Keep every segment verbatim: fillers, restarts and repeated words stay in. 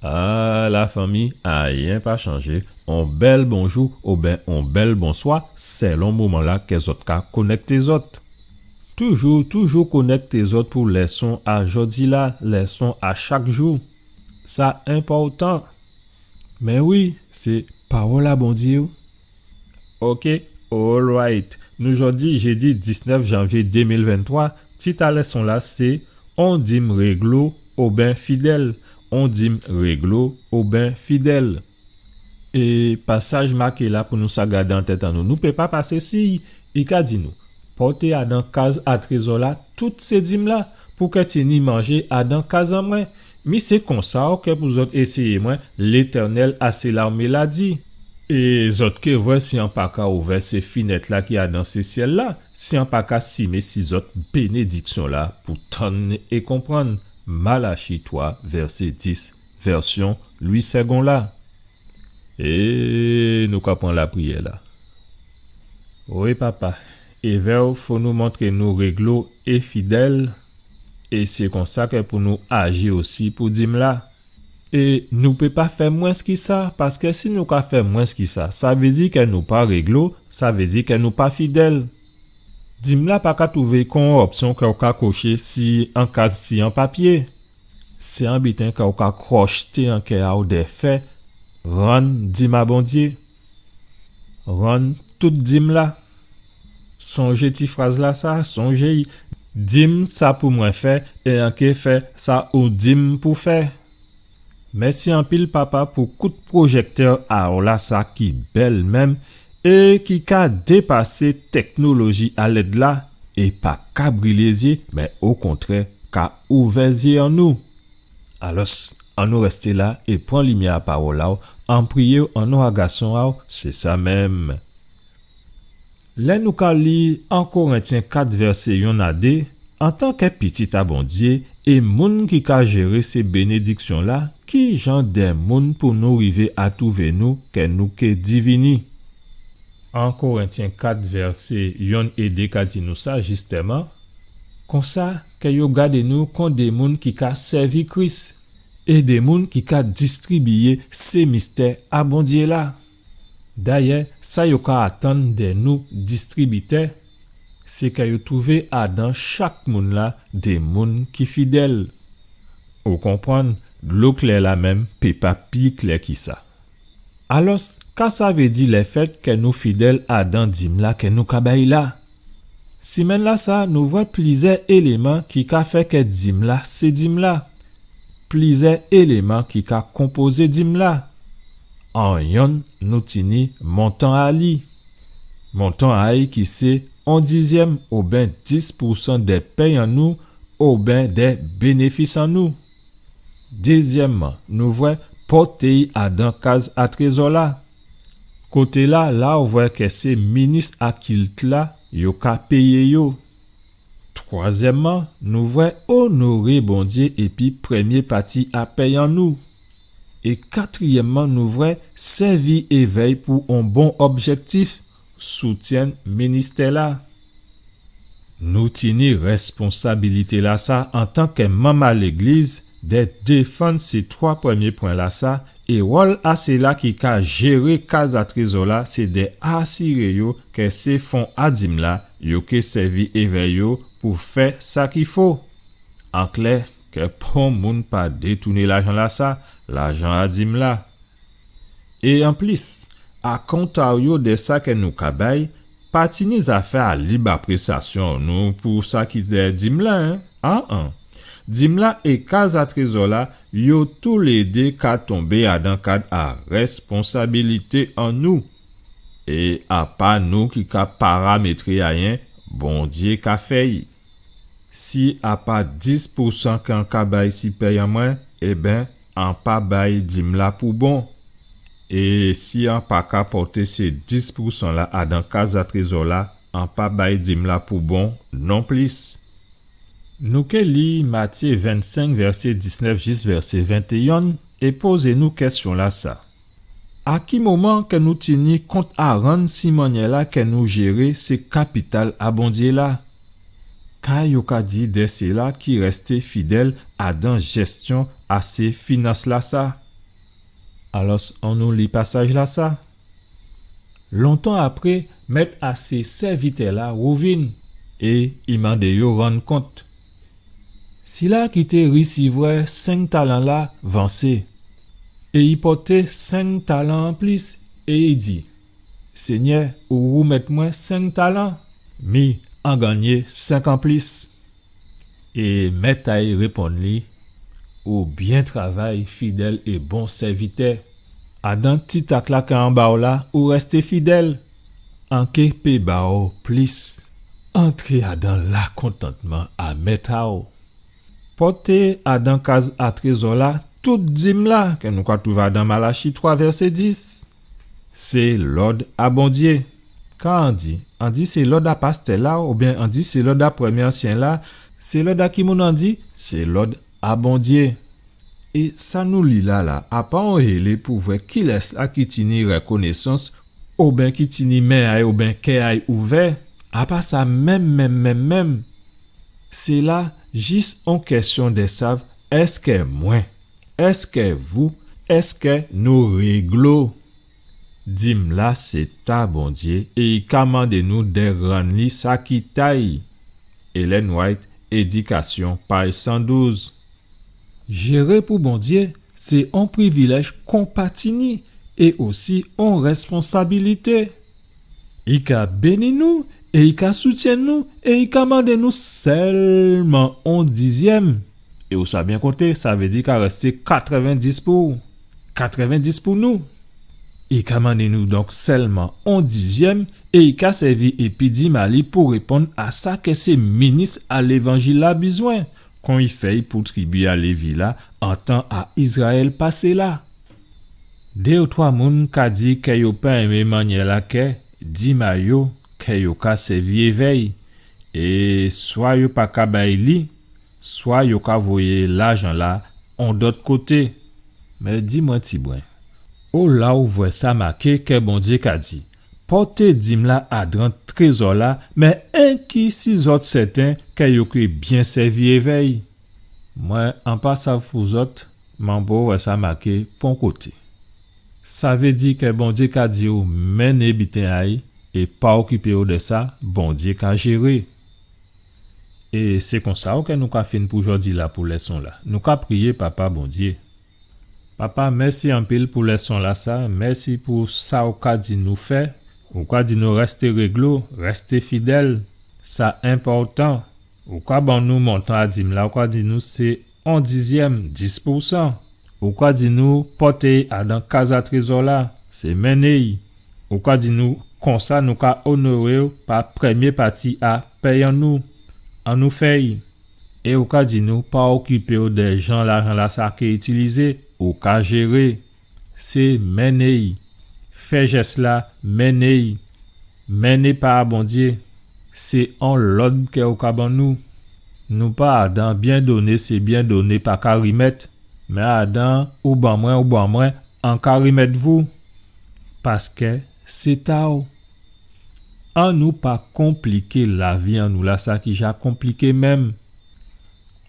Ah, lafanmi, ayen pa chanjé. On bèl bonjou oben on bèl bonswa, sèlon moman-la kè zòt ka konèkté zòt. Toujou, toujou konèkté zòt pou lèson a jòdi-la, lèson a chak jou. Sa enpòtan. Mé wi, sé pawòl a Bondyé, wi. Oké, alright. Nou jòdi, jédi diznèf janvyé dé mil venntwa, tit a lèson-la sé On dim réglo oben fidèl. On dim réglo oben fidèl. É pasaj maké-la pou nou sa gadé an tèt an nou. Nou pé pa pasé si, i ka di nou, pòté adan kaz a trézò-la tout sé dim-la, pou kè tini manjé adan kaz an mwen. Mi sé konsa, oké, pou zòt éséyé mwen, Létènèl a sé larmé-la di. É zòt ké vwè si an pa ka ouvè sé finèt-la ki adan sé syèl-la, si an pa ka simé si zòt bénédiksyon-la pou tann é konprann. Malachi twa, vèsé dis, vèsyon Lwi Sègon la. É nou ka pran lapriyè-la. Wi, Papa, évè'w fò nou montré nou réglo é fidèl, é sé konsa kè pou nou aji osi pou dim-la. É nou pé pa fè mwens ki sa, paskè si nou ka fè mwens ki sa, sa vé di kè nou pa réglo, sa vé di kè nou pa fidèl. Dim-la pa ka twouvé kon on opsyon kè ou ka koché si an kaz si an papyé. Sé on biten kè ou ka kwòchté an kè a'w dè fè, rann dim a Bondyé. Rann tout dim-la. Sonjé ti fraz-lasa, sonjé'y, dim sa pou mwen fè, é an ké fè sa ou dim pou fè. Mèsi anpil, Papa, pou kout pwojèktè a'w lasa ki bèl menm, é ki ka dépasé tèknoloji a lèd-la, é pa ka brilé zyé, mé okontrè, ka ouvè zyé an nou. Alòs, annou rèsté la é pran limyè a pawòl a'w, an priyé'w an non a Gason a'w, sé sa menm. Lè nou ka li An Korentyen kat vèsé yonn a dé, antan kè pitit a Bondyé é moun ki ka jéré sé bénédiksyon-la, ki jan dè moun pou nou rivé a twouvé nou kè nou ké divini? An Korentyen kat vèsé yonn é dé ka di nou sa, jistèman, konsa kè yo gadé nou kon dé moun ki ka sèvi Kris, é dé moun ki ka distribiyé sé mistè a Bondyé-la. Dayè, sa yo ka atann dè nou distribitè, sé kè yo twouvé adan chak moun-la dé moun ki fidèl. Ou konprann, dlo klè-la menm pé pa pi klè ki sa. Alòs, ka sa vé di lèfèt kè nou fidèl adan dim-la kè nou ka bay la? Simenn-lasa, nou vwè plizyè éléman ki ka fè kè dim-la sé dim-la. Plizyè éléman ki ka konpozé dim-la. An yonn, nou tini montan a li. Montan a'y ki sé on dizyèm oben dis pousan dè pèy an nou oben dè bénéfis an nou. Dézyèmman, nou vwè pòté'y adan kaz a trézò-la. Koté-la, la ou vwè kè sé minis a kilt-la, yo ka péyé yo. Twazyèmman, nou vwè onoré Bondyé épi prèmyé pati a pèy an nou. É katriyèmman, nou vwè sèvi évè'y pou on bon objèktif, soutyenn ministè-la. Nou tini rèsponsabilité-lasa antan kè manm a légliz dè défann sé twa prèmyé pwen-lasa, é wòl a séla ki ka jéré kaz a trézò-la sé dè asiré yo kè sé fon a dim-la, yo ké sèvi évè yo pou fè sa ki fo. An klè, kè pon moun pa détouné lajan-lasa, lajan a dim-la. É anplis, a kontraryo dè sa kè nou ka bay, pa tini zafè a lib aprésyasyon nou pou sa ki dè dim-la, en? An-an. Dim-la é kaz a trézò-la, yo toulédé ka tonbé adan kad a rèsponsabilité an nou. É a pa nou ki ka paramétré ayen, Bondyé ka fè'y. Si a pa dis pousan k'an ka bay si pèy an mwen, ében, an pa bay dim-la pou bon. É si an pa ka pòté sé dis pousan-la adan kaz a trézò-la, an pa bay dim-la pou bon nonplis. Nou ké li Matyé vennsenk, vèsé diznèf jis vèsé ventéyen, é pozé nou kèsyon-lasa. A ki moman kè nou tini kont a rann si mannyè-la kè nou jéré sé kapital a Bondyé-la? Ka yo ka di dè séla ki rèsté fidèl adan jèsyon a sé finans-lasa? Alòs, annou li pasaj-lasa. Lontan apré, mèt a sé sèvitè-la wouvin é i mandé yo rann kont. Sila ki té risivwè senk talan-la vansé, é i pòté senk talan anplis, é i di : « Sényè, ou woumèt mwen senk talan, mi an gannyé senk anplis. » É mèt a-y réponn li : « Ou byen travay, fidèl é bon sèvitè. Adan ti tak-la ki anba-w la, ou rèsté fidèl. An ké pé ba-w plis. Antré adan lakontantman a mèt a-w. » Pòté adan kaz a trézò-la tout dim-la, ke nou ka twouvé adan Malachi twa, vèsé dis. Sé lòd a Bondyé. Kan an di, an di sé lòd a pastè-la, oubyen an di sé lòd a prèmyé ansyen-la, sé lòd a ki moun an di ? Sé lòd a Bondyé. É sa nou li la la, a pa on hélé pou vwè kilès-la ki tini rèkonésans, oubyen ki tini men a-y, oubyen kè a-y ouvè. A pa sa menm, menm, menm, menm. Sé la jis on kèsyon dè sav, èskè mwen, èskè vou, èskè nou réglo ? Dim-la sé ta Bondyé é i ka mandé nou dè rann li sa ki ta-y. Ellen White, Édikasyon, paj san douz. Jéré pou Bondyé, sé on privilèj k'on pa tini é osi on rèsponsabilité. I ka béni nou, é i ka soutyenn nou, é i ka mandé nou sèlman on dizyèm. É ou sa byen konté, sa vé di ka rèsté katrèvendis pou ou. Katrèvendis pou nou. I ka mandé nou donk sèlman on dizyèm, é i ka sèvi épi dim a-li pou réponn a sa ke sé minis a lévanjil-la bizwen, kon i fè-y pou tribi a Lévi la, an tan a Izrayèl pasé la. Dé ou twa moun ka di ke yo pa enmé mannyè-la ke dim a yo, ke yo ka sèvi évè-y, é swa yo pa ka bay li, swa yo ka voyé lajan-la on dòt koté. Mé di mwen tibwen, ola ou vwè sa maké ke Bondyé ka di, pòté dim-la adan trézò-la, mé enki si zòt sèten ke yo ké byen sèvi évè-y. Mwen, an pa sav pou zòt, mé an po wè sa maké pon koté. Sa vé di ke Bondyé ka di-w mennen biten a-y é pa okipé-w dè sa, Bondyé ka jéré. É sé konsa, oké, nou ka fin pou jòdi-la pou lèson-la. Nou ka priyé Papa Bondyé. Papa, mèsi anpil pou lèson-lasa, mèsi pou sa ou ka di nou fè. Ou ka di nou rèsté réglo, rèsté fidèl. Sa enpòtan. Ou ka ban nou montan a dim-la, ou ka di nou sé on dizyèm, dis pousan. Ou ka di nou pòté-y adan kaz a trézò-la, sé mennen-y. Ou ka di nou konsa nou ka onoré-w pa prèmyé pati a pèy an nou. Annou fè-y. É ou ka di nou pa okipé-w dè jan lajan-lasa ké itilizé, ou ka jéré. Sé mennen-y. Fè jès-la, mennen-y. Mennen pa a Bondyé. Sé on lòd ke ou ka ban nou. Nou pa adan byen doné, sé byen doné pa ka rimèt. Mé adan ou ban mwen, ou ban mwen, an ka rimèt vou. Paskè sé ta-w. Annou pa konpliké lavi an nou la, sa ki ja konpliké menm.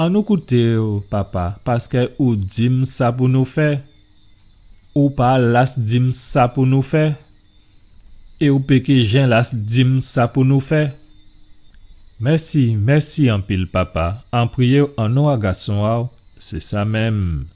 Annou kouté-w, Papa, paskè ou di-m sa pou nou fè. Ou pa las di-m sa pou nou fè. É ou péké jen las di-m sa pou nou fè. Mèsi, mèsi anpil, Papa. An priyé-w an non a Gason a-w, sé sa menm.